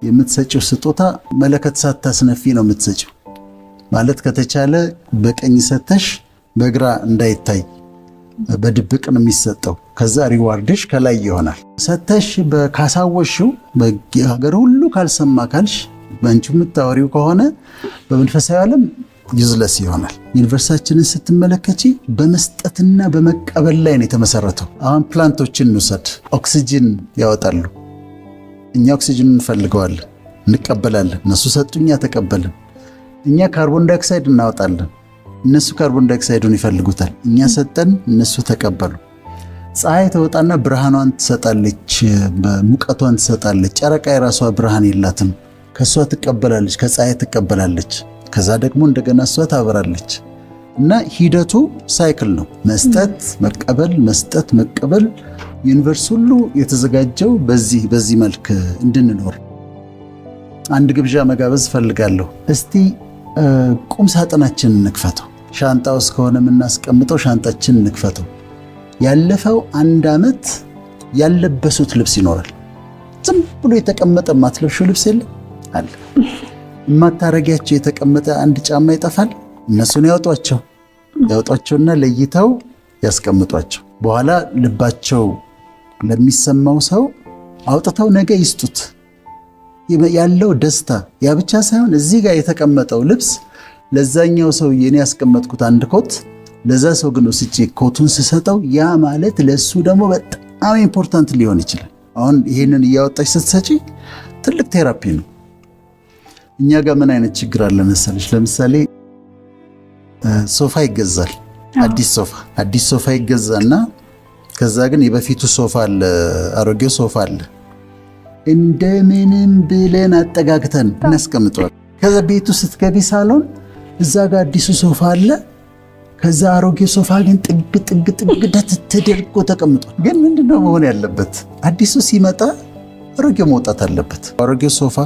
የምትሰጪው ስጦታ መለከት ሳታስነፊ ነው የምትሰጪው። ማለት ከተቻለ በቀኝ ሰተሽ በግራ እንዳይታይ በድብቅ ነው የሚሰጠው። ከዛ reward ሽ ከላይ ይሆናል። ሰተሽ ካሳወሽው ሀገር ሁሉ ካልሰማ ካልሽ፣ በአንቺ የምታወሪው ከሆነ በመንፈሳዊ ዓለም useless ይሆናል። Universe ኣችንን ስትመለከቺ በመስጠትና በመቀበል ላይ ነው የተመሰረተው። አሁን plant ኦችን እንውሰድ። ኦክሲጅን ያወጣሉ። እኛ ኦክሲጅን እንፈልገዋለን፣ እንቀበላለን። እነሱ ሰጡ፣ እኛ ተቀበልን። እኛ carbon dioxide እናወጣለን፣ እነሱ carbon dioxide ኡን ይፈልጉታል። እኛ ሰጠን፣ እነሱ ተቀበሉ። ፀሐይ ትወጣና ብርሃኗን ትሰጣለች፣ ሙቀቷን ትሰጣለች። ጨረቃ የራሷ ብርሃን የላትም፣ ከእሷ ትቀበላለች፣ ከፀሐይ ትቀበላለች። ከዛ ደግሞ እንደገና እሷ ታበራለች። እና ሂደቱ cycle ነው። መስጠት፣ መቀበል፣ መስጠት፣ መቀበል። Universe ሁሉ የተዘጋጀው በዚህ መልክ እንድንኖር። አንድ ግብዣ መጋበዝ እፈልጋለሁ። እስቲ ቁም ሳጥናችንን እንክፈተው። ሻንጣ ውስጥ ከሆነ የምናስቀምጠው ሻንጣችንን እንክፈተው። ያለፈው አንድ ዓመት ያለበሱት ልብስ ይኖራል። ዝም ብሎ የተቀመጠ የማትለብሺው ልብስ የለም አለ። የማታረጊያቸው የተቀመጠ አንድ ጫማ ይጠፋል። እነሱን ያውጧቸው፣ ያውጧቸውና ለይተው ያስቀምጧቸው። በኋላ ልባቸው ለሚሰማው ሰው አውጥተው ነገ ይስጡት። ያለው ደስታ ያ ብቻ ሳይሆን እዚህ ጋር የተቀመጠው ልብስ ለዛኛው ሰው እኔ ያስቀመጥኩት አንድ ኮት ለዛ ሰው ግን ወስጄ ኮቱን ስሰጠው ያ ማለት ለሱ ደግሞ በጣም important ሊሆን ይችላል። አሁን ይሄንን እያወጣሽ ስትሰጪ ትልቅ therapy ነው። እኛ ጋር ምን አይነት ችግር አለ መሰለሽ? ለምሳሌ ሶፋ ይገዛል፣ አዲስ ሶፋ። አዲስ ሶፋ ይገዛና ከዛ ግን የበፊቱ ሶፋ አለ፣ አሮጌው ሶፋ አለ። እንደምንም ብለን አጠጋግተን እናስቀምጠዋል። ከዛ ቤቱ ስትገቢ ሳሎን እዛ ጋር አዲሱ ሶፋ አለ። ከዛ አሮጌ ሶፋ ግን ጥግ ጥግ ጥግ ተደርጎ ተቀምጧል። ግን ምንድነው መሆን ያለበት? አዲሱ ሲመጣ አሮጌው መውጣት አለበት። አሮጌው ሶፋ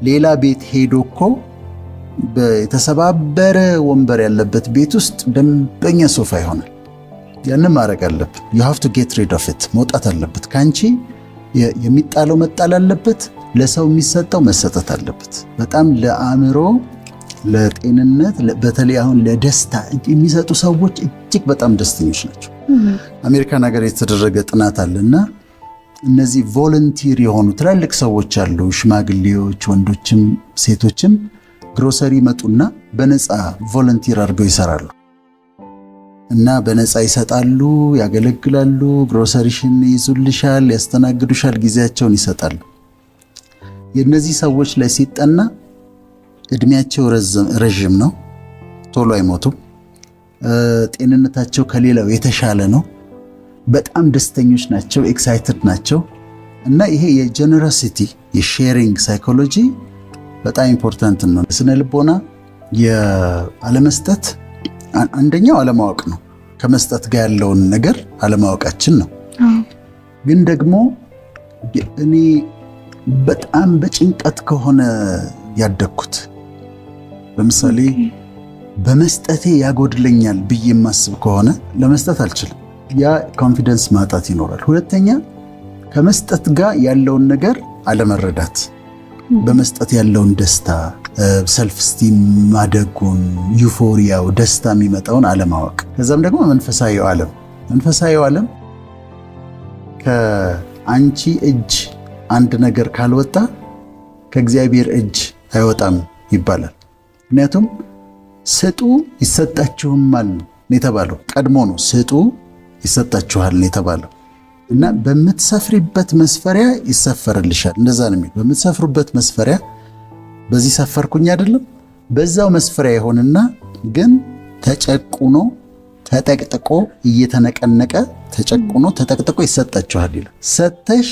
ሌላ ቤት ሄዶ እኮ የተሰባበረ ወንበር ያለበት ቤት ውስጥ ደንበኛ ሶፋ ይሆናል። ያንን ማድረግ አለብን። You have to get rid of it፣ መውጣት አለበት። ከአንቺ የሚጣለው መጣል አለበት። ለሰው የሚሰጠው መሰጠት አለበት። በጣም ለአእምሮ፣ ለጤንነት፣ በተለይ አሁን ለደስታ የሚሰጡ ሰዎች እጅግ በጣም ደስተኞች ናቸው። አሜሪካን ሀገር የተደረገ ጥናት አለና እነዚህ volunteer የሆኑ ትላልቅ ሰዎች አሉ፣ ሽማግሌዎች፣ ወንዶችም ሴቶችም ግሮሰሪ መጡና በነፃ volunteer አድርገው ይሰራሉ እና በነፃ ይሰጣሉ፣ ያገለግላሉ፣ ግሮሰሪሽን ይይዙልሻል፣ ያስተናግዱሻል፣ ጊዜያቸውን ይሰጣሉ። የእነዚህ ሰዎች ላይ ሲጠና እድሜያቸው ረዥም ነው፣ ቶሎ አይሞቱም። ጤንነታቸው ከሌላው የተሻለ ነው። በጣም ደስተኞች ናቸው፣ excited ናቸው። እና ይሄ የ generosity የ sharing psychology በጣም important ነው። ስነ ልቦና የአለመስጠት አንደኛው አለማወቅ ነው። ከመስጠት ጋር ያለውን ነገር አለማወቃችን ነው። ግን ደግሞ እኔ በጣም በጭንቀት ከሆነ ያደግኩት፣ ለምሳሌ በመስጠቴ ያጎድለኛል ብዬ የማስብ ከሆነ ለመስጠት አልችልም። ያ confidence ማጣት ይኖራል። ሁለተኛ ከመስጠት ጋር ያለውን ነገር አለመረዳት፣ በመስጠት ያለውን ደስታ፣ self esteem ማደጉን፣ euphoria ው፣ ደስታ የሚመጣውን አለማወቅ። ከዛም ደግሞ መንፈሳዊው ዓለም ከአንቺ እጅ አንድ ነገር ካልወጣ ከእግዚአብሔር እጅ አይወጣም ይባላል። ምክንያቱም ስጡ ይሰጣችሁማል ነው የተባለው። ቀድሞ ነው ስጡ ይሰጣችኋል ነው የተባለው። እና በምትሰፍሪበት መስፈሪያ ይሰፈርልሻል። እንደዛ ነው የሚለው። በምትሰፍሩበት መስፈሪያ፣ በዚህ ሰፈርኩኝ አይደለም፣ በዛው መስፈሪያ ይሆንና ግን ተጨቁኖ ተጠቅጥቆ እየተነቀነቀ ተጨቁኖ ተጠቅጥቆ ይሰጣችኋል ይላል። ሰተሽ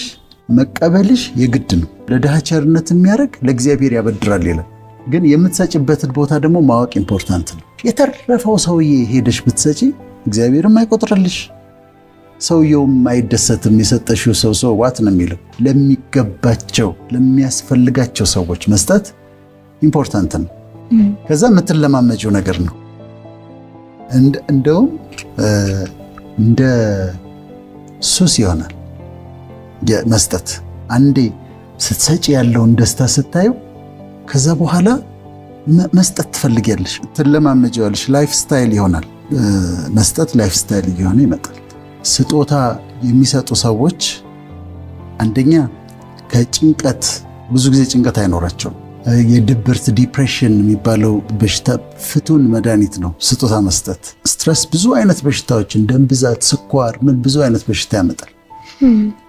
መቀበልሽ የግድ ነው። ለድሃ ቸርነት የሚያደርግ ለእግዚአብሔር ያበድራል ይላል። ግን የምትሰጭበትን ቦታ ደግሞ ማወቅ important ነው። የተረፈው ሰውዬ ሄደሽ ብትሰጪ እግዚአብሔርም አይቆጥርልሽ፣ ሰውየውም አይደሰትም። የሰጠሽው ሰው so what ነው የሚለው። ለሚገባቸው ለሚያስፈልጋቸው ሰዎች መስጠት important ነው። ከዛ የምትለማመጂው ነገር ነው። እንደውም እንደ ሱስ ይሆናል መስጠት። አንዴ ስትሰጪ ያለውን ደስታ ስታየው ከዛ በኋላ መስጠት ትፈልጊያለሽ፣ ትለማመጂዋለሽ። Lifestyle ይሆናል። መስጠት lifestyle እየሆነ ይመጣል። ስጦታ የሚሰጡ ሰዎች አንደኛ ከጭንቀት፣ ብዙ ጊዜ ጭንቀት አይኖራቸውም። የድብርት depression የሚባለው በሽታ ፍቱን መድኃኒት ነው ስጦታ መስጠት። Stress ብዙ አይነት በሽታዎችን፣ ደም ብዛት፣ ስኳር፣ ምን ብዙ አይነት በሽታ ያመጣል።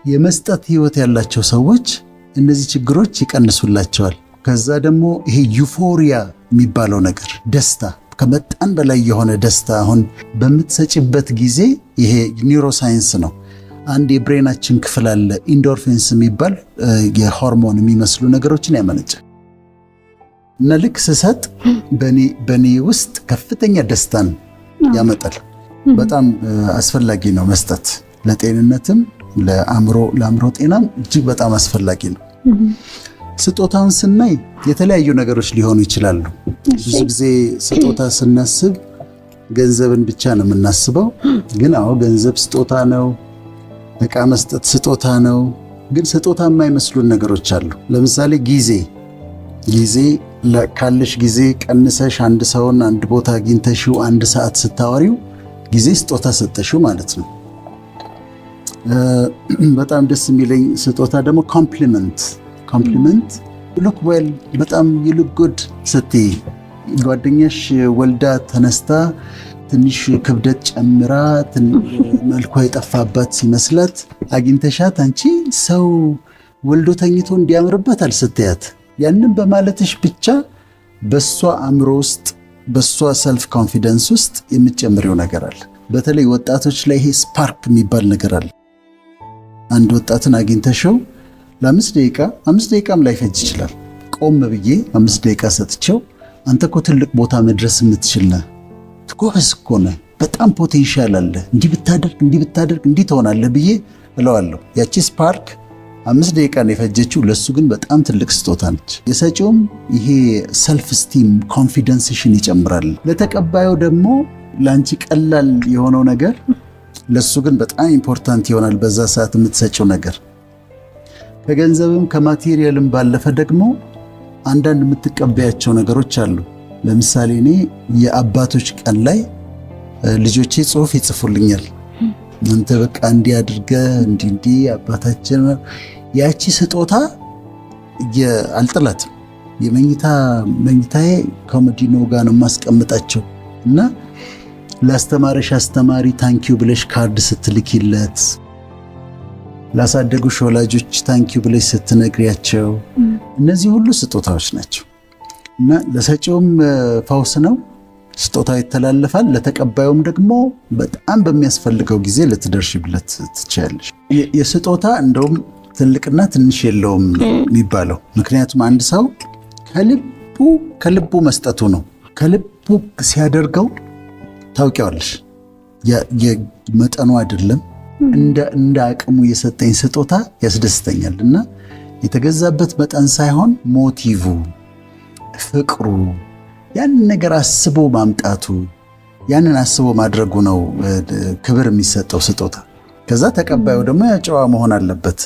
የመስጠት ህይወት ያላቸው ሰዎች እነዚህ ችግሮች ይቀንሱላቸዋል። ከዛ ደግሞ ይሄ euphoria የሚባለው ነገር፣ ደስታ፣ ከመጠን በላይ የሆነ ደስታ፣ አሁን በምትሰጪበት ጊዜ፣ ይሄ neuroscience ነው። አንድ የ brain ኣችን ክፍል አለ endorphins የሚባል፣ የሆርሞን የሚመስሉ ነገሮችን ያመነጫል። እና ልክ ስሰጥ በእኔ ውስጥ ከፍተኛ ደስታን ያመጣል። በጣም አስፈላጊ ነው መስጠት፣ ለጤንነትም ለአእምሮ ጤናም እጅግ በጣም አስፈላጊ ነው። ስጦታውን ስናይ የተለያዩ ነገሮች ሊሆኑ ይችላሉ። ብዙ ጊዜ ስጦታ ስናስብ ገንዘብን ብቻ ነው የምናስበው። ግን አዎ፣ ገንዘብ ስጦታ ነው። እቃ መስጠት ስጦታ ነው። ግን ስጦታ የማይመስሉን ነገሮች አሉ። ለምሳሌ ጊዜ። ጊዜ ካለሽ ጊዜ ቀንሰሽ አንድ ሰውን አንድ ቦታ አግኝተሽው አንድ ሰዓት ስታወሪው ጊዜ ስጦታ ሰጠሽው ማለት ነው። በጣም ደስ የሚለኝ ስጦታ ደግሞ compliment። Compliment፣ look well፣ በጣም you look good ስትይ፣ ጓደኛሽ ወልዳ ተነስታ ትንሽ ክብደት ጨምራ መልኳ የጠፋባት ሲመስላት አግኝተሻት አንቺ ሰው ወልዶ ተኝቶ እንዲያምርበታል ስትያት፣ ያንን በማለትሽ ብቻ በሷ አእምሮ ውስጥ፣ በሷ self confidence ውስጥ የምትጨምሪው ነገር አለ። በተለይ ወጣቶች ላይ ይሄ spark የሚባል ነገር አለ። አንድ ወጣትን አግኝተሽው ለ5 ደቂቃ፣ 5 ደቂቃም ላይፈጅ ይችላል። ቆም ብዬ 5 ደቂቃ ሰጥቼው አንተ እኮ ትልቅ ቦታ መድረስ የምትችል ነህ፣ ጎበዝ እኮ ነህ፣ በጣም potential አለህ፣ እንዲህ ብታደርግ፣ እንዲህ ብታደርግ፣ እንዲህ ትሆናለህ ብዬ እለዋለሁ። ያቺ spark 5 ደቂቃ ነው የፈጀችው፣ ለሱ ግን በጣም ትልቅ ስጦታ ነች። የሰጪውም ይሄ self esteem confidence ሽን ይጨምራል። ለተቀባዩ ደግሞ ለአንቺ ቀላል የሆነው ነገር ለሱ ግን በጣም important ይሆናል። በዛ ሰዓት የምትሰጪው ነገር ከገንዘብም ከ material ም ባለፈ ደግሞ አንዳንድ የምትቀበያቸው ነገሮች አሉ። ለምሳሌ እኔ የአባቶች ቀን ላይ ልጆቼ ጽሁፍ ይጽፉልኛል። አንተ በቃ እንዲህ አድርገህ፣ እንዲህ እንዲህ አባታችን፣ ያቺ ስጦታ አልጥላትም። የመኝታ መኝታዬ ኮመዲኖ ጋር ነው የማስቀምጣቸው። እና ላስተማረሽ አስተማሪ thank you ብለሽ ካርድ ስትልኪለት፣ ላሳደጉሽ ወላጆች thank you ብለሽ ስትነግሪያቸው፣ እነዚህ ሁሉ ስጦታዎች ናቸው። እና ለሰጪውም ፈውስ ነው፣ ስጦታው ይተላለፋል። ለተቀባዩም ደግሞ በጣም በሚያስፈልገው ጊዜ ልትደርሺለት ትችያለሽ። የስጦታ እንደውም ትልቅና ትንሽ የለውም የሚባለው። ምክንያቱም አንድ ሰው ከልቡ ከልቡ መስጠቱ ነው። ከልቡ ሲያደርገው ታውቂዋለሽ። መጠኑ አይደለም፣ እንደ አቅሙ የሰጠኝ ስጦታ ያስደስተኛል። እና የተገዛበት መጠን ሳይሆን motive፣ ፍቅሩ፣ ያንን ነገር አስቦ ማምጣቱ፣ ያንን አስቦ ማድረጉ ነው ክብር የሚሰጠው ስጦታ። ከዛ ተቀባዩ ደግሞ ጨዋ መሆን አለበት።